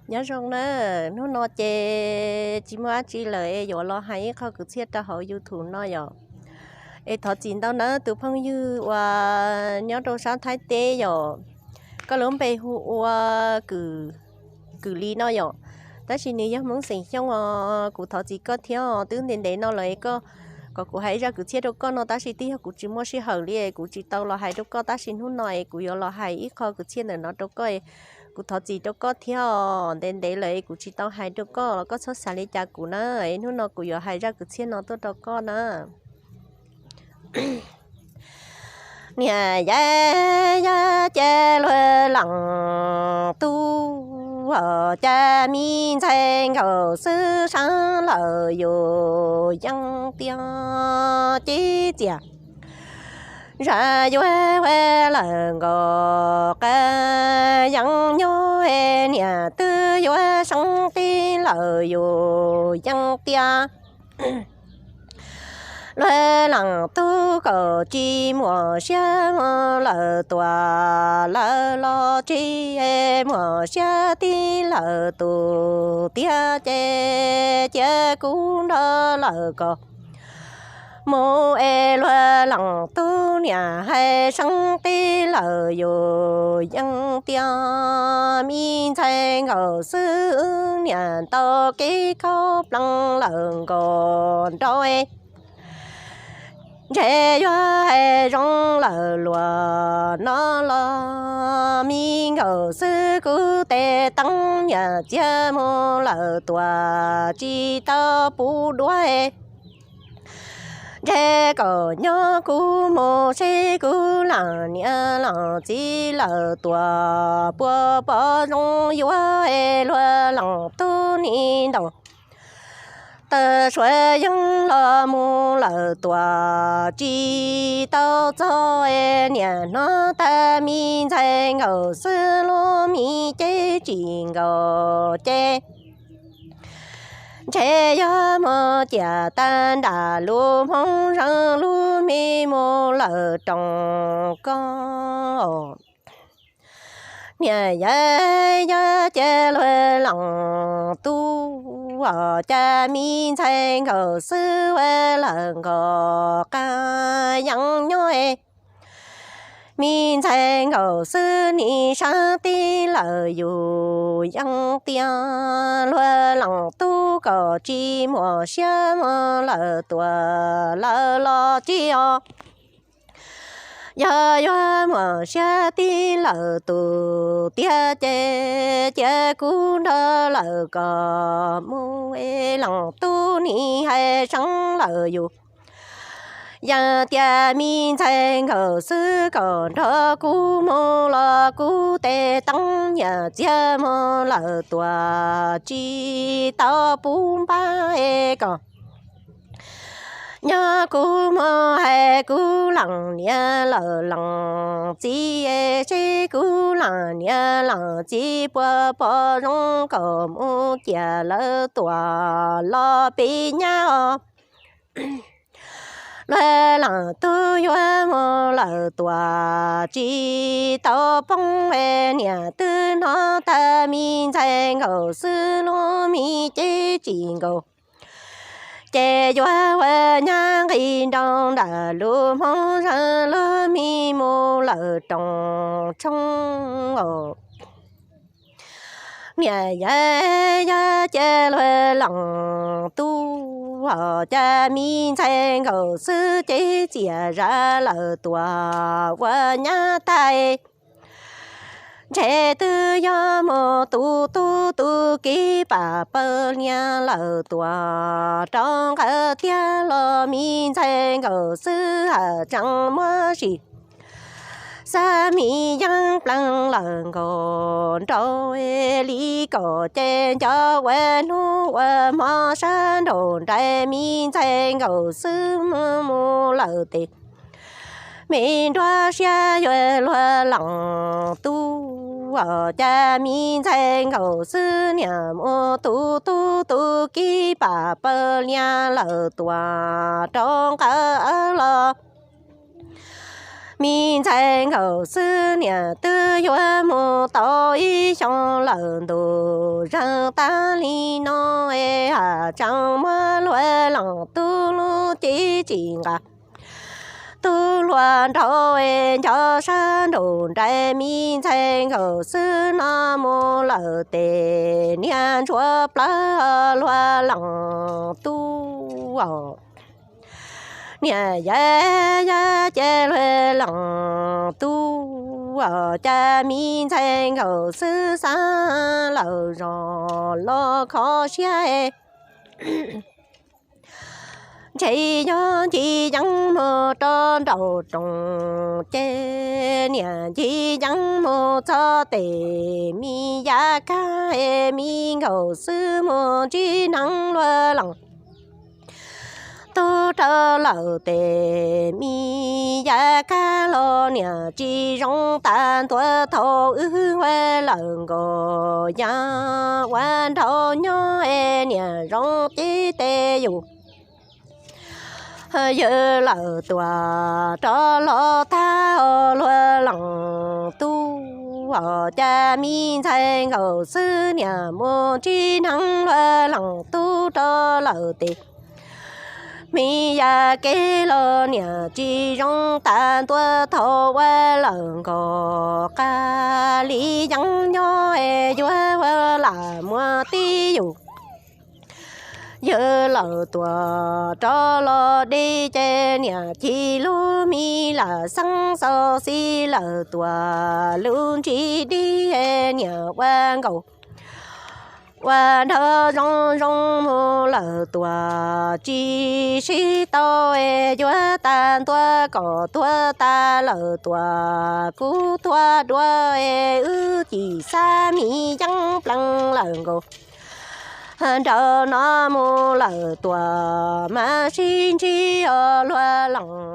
Nyob zoo na, hnub no ces tsis muaj dab tsi lawm es yuav los hais ib qho kwv txhiaj rau hauv YouTube no yom. Es thov txim ntau nawb tus phooj ywg uas nyob rau sab Thaib teb yom, koj lub npe hu ua Kwm, Kwm Lis no yom. Tab sis nws yog Hmoob xeem Xyooj os, kuv thov txim koj thiab os. Twb ntev ntev no lawm es koj kom kuv hais zaj kwv txhiaj rau koj no tab sis twb yog kuv tsis muaj sij hawm li es kuv tsis tau los hais rau koj, tab sis hnub no es kuv yuav los hais ib qho kwv txhiaj ntawm no rau koj. Kuv thov txim rau koj thiab os, ntev ntev lawm es kuv tsis tau hais rau koj los koj txhob xav li cas kuv na. Es hnub no kuv yuav hais zaj kwv txhiaj no tuaj rau koj na. Niam yab yog ces luag leej tub, cas me ntxhais nkaus xwb sab lawm yus yeej tiag. Cib txias zaj yuav ua lawm nkaus qab yeej nyob, niam twb yuav seeb tib lawm yus yeej tiag. Luag leej tub kaum tsis muaj siab lawm tuaj, lawv los tsis muaj siab tib lawm tus tiag, ces cia kuv nrog lawv kom mus es luag leej tub niam hais seeb tib lawm yus yeej tiag. Me ntxhais nkaus xwb niam ntau kev khaub plees lawm nkaus nraud, ntshe yuav hais zoo lawm luag no los, me nkaus xwb kuv tes teeb niam txiag mus lawm tuaj tsis tau puv duav. Ntshe kom nyob kuv mus seb kuv leej niam leej txiv lawm tuaj puas pom zoo yuav luag leej tub nim ntaus taw suav yeeb los mus lawm tuaj tsis tau txog, niam hnov tas me ntxhais nkaus xwb lub me cev tsis nkaus ces ntshe yog mus ciam tag nram lub Hmoob Zeeb lub me mus lawm roos koj. Niam yab yog ces luag leej tub, cas me ntxhais nkaus xwb ua lawm nkaus qab yeej nyob, me ntxhais nkaus xwb nim sab tib lawm yus yeej tiag. Luag leej tub kaum tsis muaj siab mus lawm tuaj, lawv los tsis os, yog yuav muaj siab tib lawm tus tiag, ces cia kuv nrog lawv kom mus es leej tub nim hais seeb lawm yus yeej tiag. Me ntxhais nkaus xwb kom nrog kuv mus los kuv tes teeb niam txiag mus lawm tuaj tsis tau puv npab es kom nyob kuv mus hais kuv leej niam lawm leej txiv, seb kuv leej niam leej txiv puas pom zoo kom mus ciam lawv tuaj los peb nyab os. Luag leej tub yuav mus lawm tuaj tsis tau poob, niam twb hnov tas me ntxhais nkaus xwb lub me cev tsis nkaus, ces yuav ua nyab nqis nroo nram lub Hmoob Zeeb lub me mus lawm roos tshoob. Niam yab yog ces luag leej tub, cas me ntxhais nkaus xwb cev txias zaj lawm tuaj ua nyab tag, ntshe twb yog mus tu tub tu kiv pam pawg liag lawm tuaj rau nqawd tiag los me ntxhais nkaus xwb haj tseem muab sim xab mi yeeb pleev lawm nkaus nraud li kom ces nco ua hnub ua hmo sab nraum nraim me ntxhais nkaus xwb mus lawm tes me nruab siab yuav luag leej tub, cas me ntxhais nkaus xwb niam mus tu tub tu kiv pam pawg liag lawm tuaj rau nqawd los Me ntxhais nkaus xwb niam twb yuav mus tau ib xyoo lawm, ntuj zeeg tag li no es ha tseem muab luag leej tub lub cev tsis nqa. Tub hluas nraug es nco sab nraum nraim, me ntxhais nkaus xwb no mus lawm tes niag ntsuav plawv luag leej tub. Niam yaj yaj ces luag leej tub, cas me ntxhais nkaus xwb xav lawm zog los kho siab. Ntshe yog ncig yeeb mus rau nraum roos ces niam ncig yeeb mus txog tes me yaj kab es me nkaus xwb mus ntsib neeg luag leej tub rau lawm tes me yaj kab los niam tsis zoo tas ntua thaum wb ua lawm nkaus, yaj ua nraug nyob es niam zoo cev tes yus. Yawg lawm tuam rov los tag luag leej tub, cas me ntxhais nkaus xwb niam mus ntsib neeg luag leej tub rau lawm tes me yaj kev los niam tsis zoo tas ntua thaum ua lawm nkaus, qab li yeeb nyob es yuav ua lam muaj tib yus. Yawg lawm tuam rov los deb ces niam cig lub me lam xeeb xaus xib lawm tuam lub ntsis dib, niam ua nkaus ua nraug zoo zoo mus lawm tuam tsis sib tau, yuav tas ntua kom tuag tas lawm tuam kuv tuag dua, wb cim xab mi yeeb plees lawm nkaus. Nraug no mus lawm tuam mas sib ntsib os luag leej.